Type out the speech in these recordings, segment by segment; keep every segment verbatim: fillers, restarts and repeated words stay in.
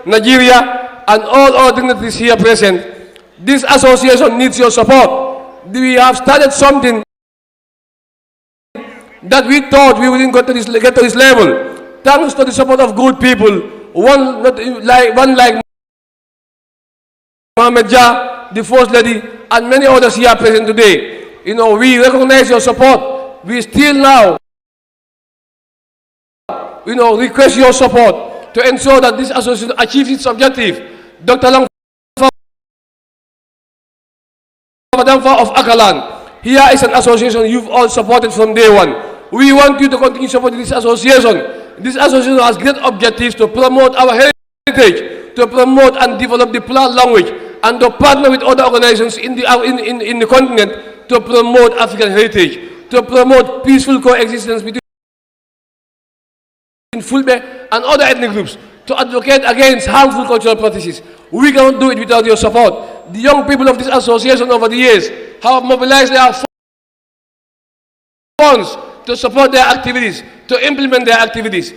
Nigeria, and all other dignitaries here present. This association needs your support. We have started something that we thought we wouldn't get to this, get to this level. Thanks to the support of good people, one, not like, one like Mohamed Jah, the First Lady, and many others here present today. You know, we recognize your support. We still now, you know, request your support to ensure that this association achieves its objective. Doctor Langfa Madamfa of Akalan, here is an association you've all supported from day one. We want you to continue supporting this association. This association has great objectives to promote our heritage, to promote and develop the Pulaar language, and to partner with other organizations in the, uh, in, in, in the continent to promote African heritage, to promote peaceful coexistence between Fulbe and other ethnic groups, to advocate against harmful cultural practices. We cannot do it without your support. The young people of this association over the years have mobilized their funds to support their activities, to implement their activities.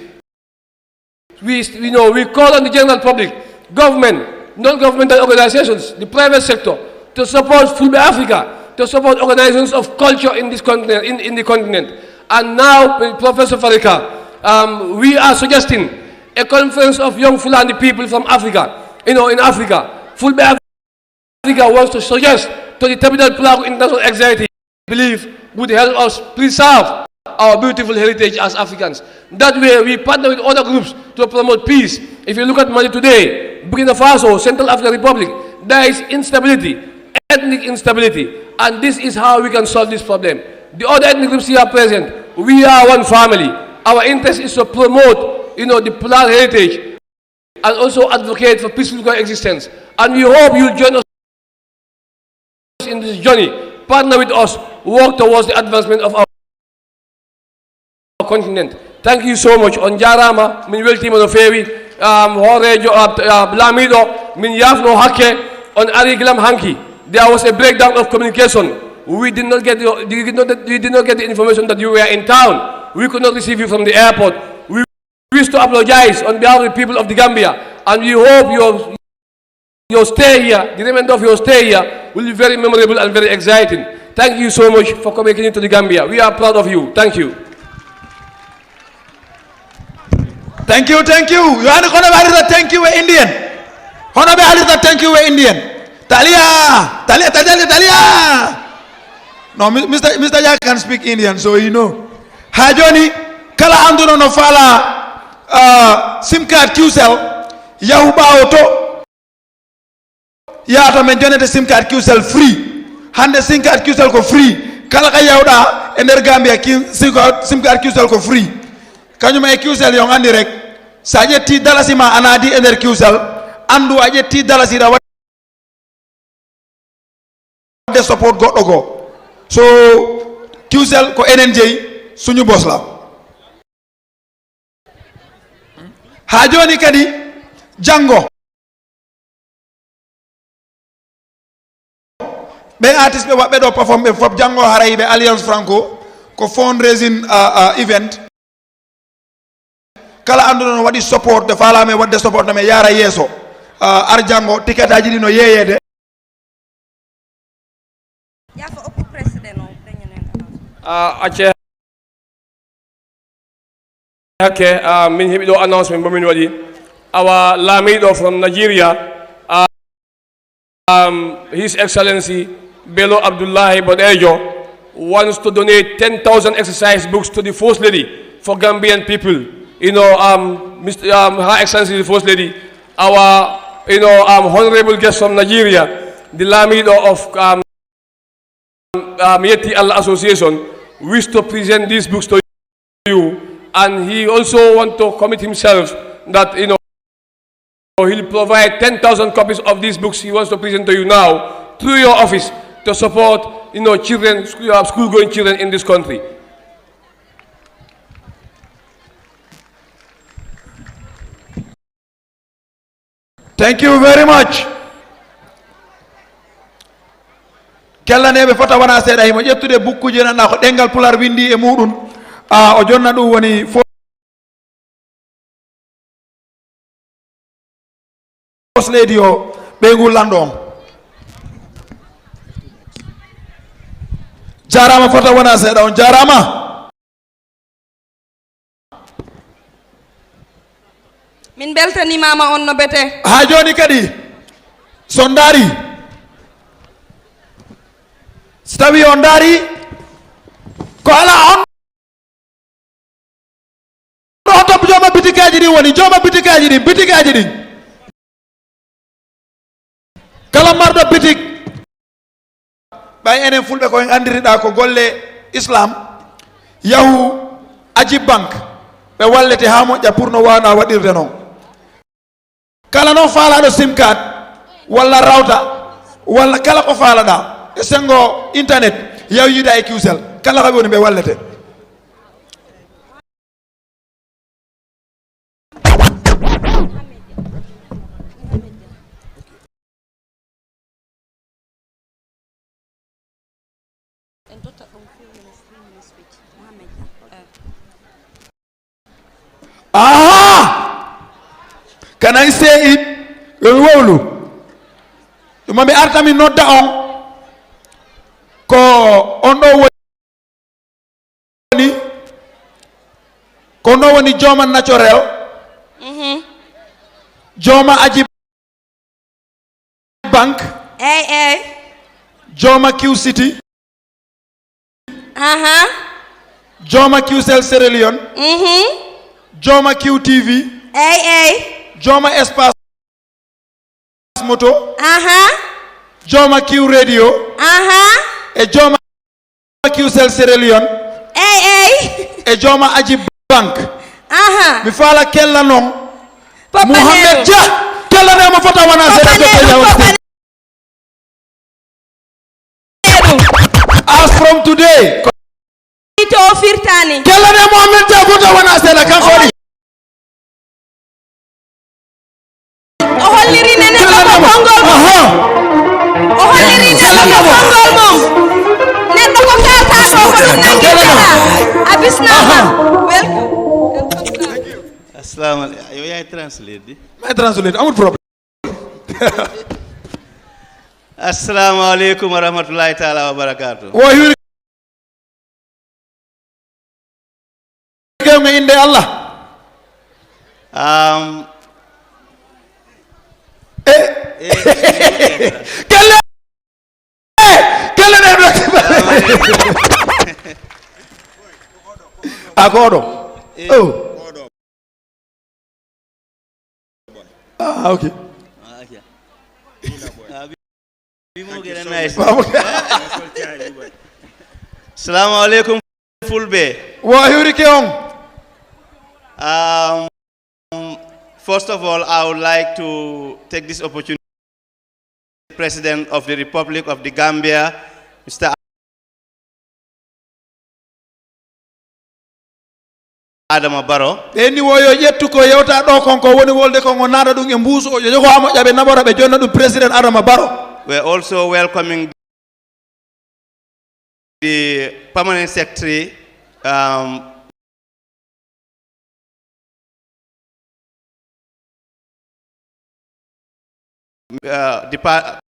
We, you know, we call on the general public, government, non-governmental organizations, the private sector, to support Fulbe Africa, to support organizations of culture in this continent, in, in the continent. And now, Professor Farika, um, we are suggesting a conference of young Fulani people from Africa, you know, in Africa. Fulbe Africa wants to suggest to the Tabitha Pulaaku International Anxiety believe would help us preserve our beautiful heritage as Africans. That way, we partner with other groups to promote peace. If you look at Mali today, Burkina Faso, Central African Republic, there is instability, ethnic instability, and this is how we can solve this problem. The other ethnic groups here present, we are one family. Our interest is to promote, you know, the Pulaar heritage and also advocate for peaceful coexistence. And we hope you'll join us in this journey, partner with us, work towards the advancement of our continent. Thank you so much. On jaaraama, min weltiima no feewi. Um, hooreejo, uh, uh, laamiiɗo, min yaafno hakke, on ari gilam hanki. There was a breakdown of communication. We did not get the, we did not, we did not get the information that you were in town. We could not receive you from the airport. We wish to apologize on behalf of the people of the Gambia, and we hope your, your stay here, the remainder of your stay here, will be very memorable and very exciting. Thank you so much for coming to the Gambia. We are proud of you. Thank you. Thank you, thank you. Yo ani kono ɓe haalirta thank you e Indian. Hono ɓe haalirta thank you e Indian. Talia, talia, talia, talia. No, Mi-, Mister, Mister Jah can speak Indian, so he know. Ha joni, kala annduɗo no faala, uh, sim card Qcell, yahu ɓaawo to, yaha to men jonete sim card Qcell free. Hannde sim card Qcell ko free. Kala ka yawɗa e nder Gambia, ki-, sim card, sim card Qcell ko free. Kañum e Qcell, yo on anndi rek, so a ƴetti dalasi ma a naadi e nder Qcell, anndu a ƴetti dalasi ɗa waɗde support goɗɗo goo. So, Qcell ko enen jeyi, suñu bos la. Haa jooni kadi, janngo, ɓe artiste ɓe waɗɓe ɗo perform ɓe fof, janngo haray ɓe Alliance Franco, ko fundraising, uh, uh, event. Kala annduɗo no waɗi support, de faalaama e waɗde support, no mi yaara yeeso. Ah, ar janngo, ticket aji ɗi no yeeyeede. Yafa okku président o, dañanen annonce. Ah, acce hakke, ah, min heɓi ɗo annonce min bo min waɗi. Awa laamiiɗo from Nigeria, ah, Um, His Excellency Bello Abdullahi Bodejo wants to donate ten thousand exercise books to the First Lady for Gambian people. You know, um, Mister, um, Her Excellency the First Lady, our, you know, um, honorable guest from Nigeria, the Lamido of, um, um, Yetti Allah Association, wish to present these books to you, and he also want to commit himself that, you know, he'll provide ten thousand copies of these books he wants to present to you now through your office to support, you know, children, school, uh, school-going children in this country. Thank you very much. Kellaneeɓe fota wona seeɗa, himo ƴettude bukkuji, nanɗa ko ɗenngal Pulaar winndi e muɗum. Ah, o jonna ɗum woni fo- Boss leydi o, ɓeyngu lanɗo on. Jaaraama, fota wona seeɗa, on jaaraama. Min mbeltanimaama on no bete. Haa jooni kadi, so ndaari, so tawi on ndaari, ko ala on ɗo top jooma bitikaaji ɗin woni, jooma bitikaaji ɗin, bitikaaji ɗin. Kala marɗo bitik, ɓay enen fulɓe ko en anndiriɗaa ko golle Islam, yahu Ajib Bank, ɓe wallete haa moƴƴa pour no waawnaa waɗirde noon. Kala noon faalaaɗo sim card, walla rawta, walla kala ko faalaɗaa e senngo internet, yahu yiida e Qcell, kala ko ɓe woni ɓe wallete. Aha! Can I say it? Yo mi wowlu. Ɗum mi arta mi nodda on. Ko on ɗo woni. Ko ɗo woni jooma naturel. Mhm. Jooma Ajib Bank. Ey, ey. Jooma Q City. Aha. Jooma Qcell Sierra Leone. Mhm. Jooma Q T V. Ey, ey. Jooma Espace Moto. Aha. Jooma Q Radio. Aha. E jooma Qcell Sierra Leone. Ey, ey. E jooma Ajib Bank. Aha. Mi faala kella noon. Mohamed Dia. Kella ne mo fota wona seeɗa ko teña on. As from today. Ito o firtani. Kella ne Mohamed Dia fota wona seeɗa kanko woni. O holliri ne neɗɗo ko konngol mum. Aha. O holliri ne neɗɗo ko konngol mum. Neɗɗo ko kalta ko ko ɗum nanngirta. A bisnaama. Welcome. Assalamu alaikum. Yo yaay translate di. May translate, amul problème. Assalamu alaikum wa rahmatullahi ta'ala wa barakatuh. Wo hiwri kewme innde Allah. Um, E kelle kelle ne ɗo. A ko oɗo. Oh. Ah, okay. Salamu alaikum, Fulbe. Wo hiwrike on. Um, first of all, I would like to take this opportunity, President of the Republic of the Gambia, Mister Adama Barrow. Ɓe inni wo yo ƴettu ko yewta ɗo kon ko woni wolde kon o naada ɗum e mbuusu o jogo amo ƴaɓe naɓora ɓe jonna ɗum President Adama Barrow. We're also welcoming the permanent secretary, um, uh, depart